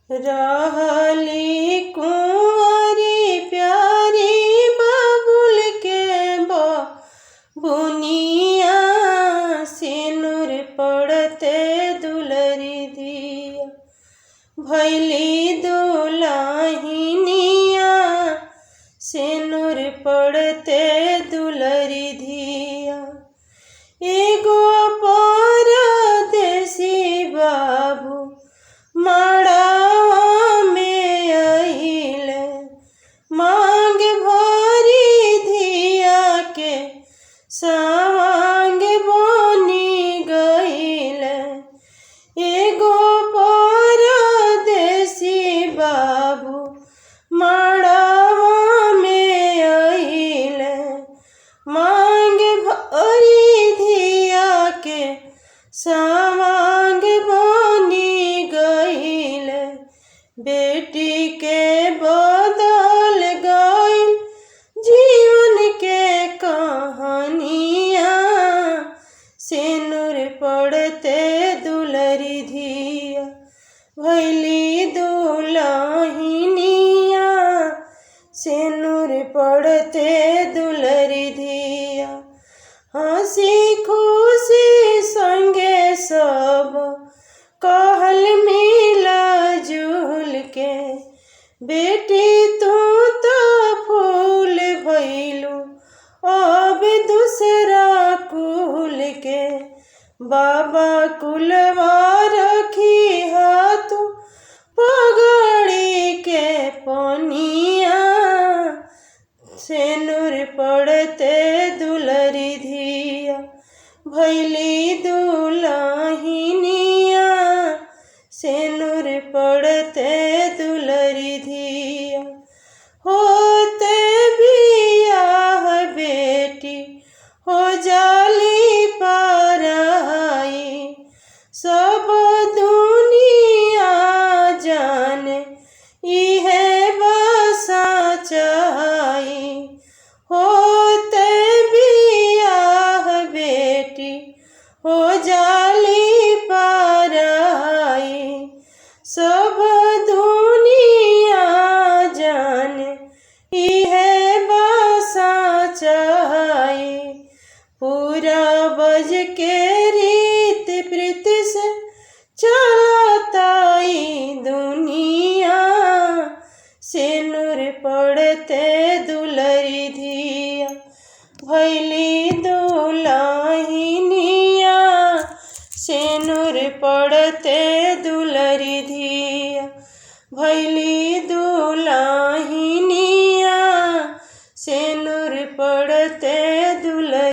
रहली कुंवारी प्यारी बाबुल के बुनिया, सिनुर पड़ते दुलरी धिया भैली दुलाहिनिया, सिनुर पड़ते दुलरी धिया। एगो परदेसी बाबू मड़ावा में अइले, मांग भरी धिया के सवांग बनी गइले। एगो परदेसी बाबू मड़ावा में अइले, मांग भरी धिया के सवांग बनी गइले। बेटी के बदल गइल जीवन के कहानिया, सिनुर पड़ते दुलरी धिया भैली दुलाहिनिया, सिनुर पड़ते दुलरी धिया। हंसी खुशी संगे सब कहल मिला जुल के, बेटी तू तो फूल भइलू अब दूसरा कुल के। बाबा कुलवा रखी तू पगड़ी के पनिया, सिनुर पड़ते दुलरी धिया भैली दुलाहिनिया, सिनुर पड़ते दुलरी धिया। होते बियाह बेटी हो जाली पराई, सब दुनिया जाने इहे बसा चाई। होते बियाह बेटी हो जाली पराई, सब दुनिया जाने इहे बसा चाई। पूरा बज के रीत प्रीत से चलताई दुनिया, सिनुर पड़ते दुलरी धिया भैली दुलाहिनिया, सिनुर पड़ते दुलरी धिया भैली दुलाहिनिया, सिनुर पड़ते दुलरी।